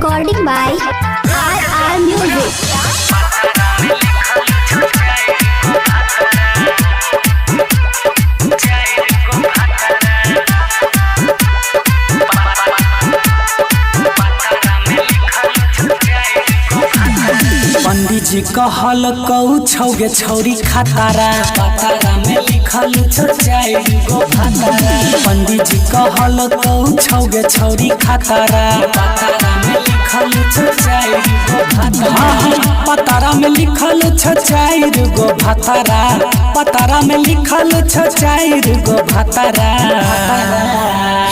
Recording by RR Music. पंडित जी कहल कौ छौगे छौरी खातारा पातारा में लिखल छौ चारि गो भातारा। पंडित जी कहल कौ छौगे छौरी खातारा पातारा में लिखल छौ चारि गो भातारा। पातारा में लिखल छौ चारि गो भातारा। पातारा में लिखल छौ चारि गो भातारा।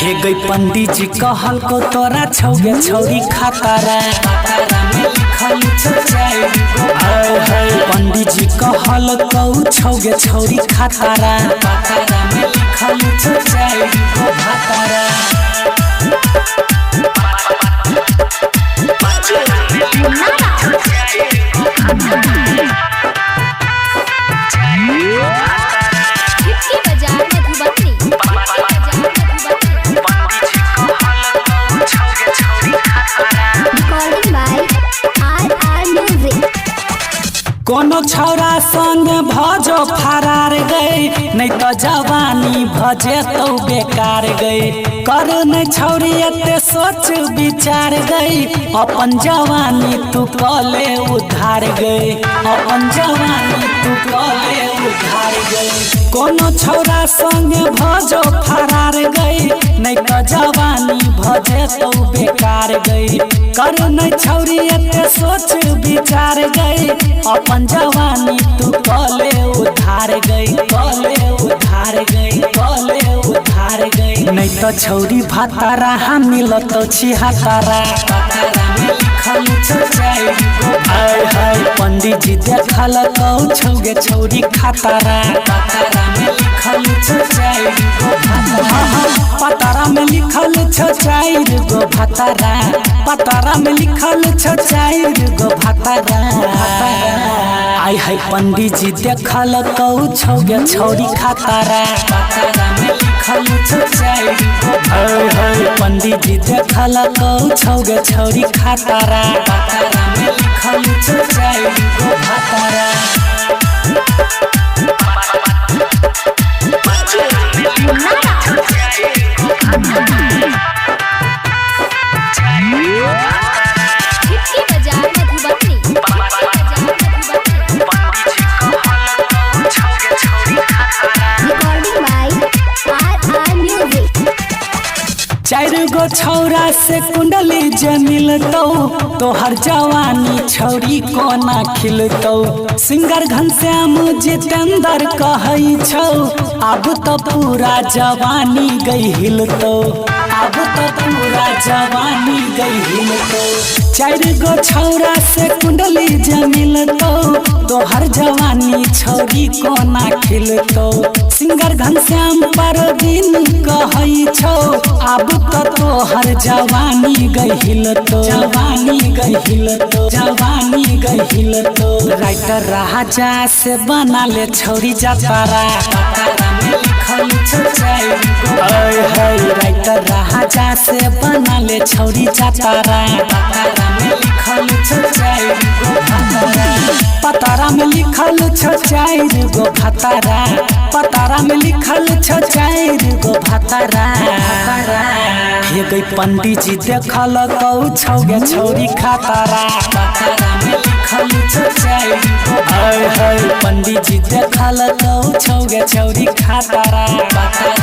हे गई पंडित जी कहल को तोरा छौगे छौरी खातारा पातारा में लिखल छौ चारि गो भातारा। पंडित जी कहल कौ छौगे छौरी खातारा पातारा में लिखल छौ चारि गो भातारा। हिटकी बाजार मधुबनी। हिटकी बाजार Madhubani. Recording by RR Music. कोनो छौरा संग भजो फरार गई, नहीं तो जवानी भजे तो बेकार गई। करो न छौरी एते सोच विचार गई, अपन जवानी तू कले उधार गई। अपन जवानी तू कले उधार गई। कोनो छौरा संग भजो फरार गई, नहीं तो जवानी भजे तो बेकार गई। करो न छौरी एते सोच विचार गई, अपन जवानी तू कले उधार गई। कले उधार गई, कले उधार गई। नहीं तो छौरी भातारा हम मिलत छी हातारा पातारा में लिखल छौ चारि गो हाय। पंडित जी देखल कौ छौगे छौरी खातारा पातारा में लिखल छौ चारि गो भातारा। पातारा में लिखल छौ चारि गो भातारा। पातारा में लिखल छौ चारि गो भातारा। आय है पंडित जी देखल कौ छौगे छौरी खातारा पातारा में लिखल छौ चारि गो भातारा। पंडित जी देखल कौ छौगे छौरी खातारा पातारा में लिखल छौ चारि गो भातारा। हिटकी बाजार मधुबनी। हिटकी बाजार Madhubani. Recording by RR Music. चारि गो छौरा से कुंडली जे मिलतौ, तोहर जवानी छौरी कोना खिलतौ। सिंगर घनश्याम जितेंद्र कहै छौ, अब तो पूरा जवानी गई हिलतौ। अब तो पूरा जवानी गई हिलतौ। चारि गो छौरा से कुंडली जे मिलतौ, तोहर जवानी छौरी कोना खिलतौ। सिंगर घनश्याम परवीन कहै छौ, अब तो तोहर जवानी गहिलतो। जवानी गहिलतो, जवानी गहिलतो। राइटर राजा से बना ले छौरी जतारा पातारा में लिखल छौ चारि गो हाय। राइटर राजा से बना ले छौरी जतारा पातारा में लिखल छौ चारि गो भातारा। पातारा में लिखल छौ चारि गो भातारा। पातारा में लिखल छौ चारि गो भातारा। हे गई पंडित जी देखल कौ छौगे छौरी खातारा पातारा में लिखल छौ चारि गो हाय। पंडित जी देखल कौ छौगे छौरी खातारा पातारा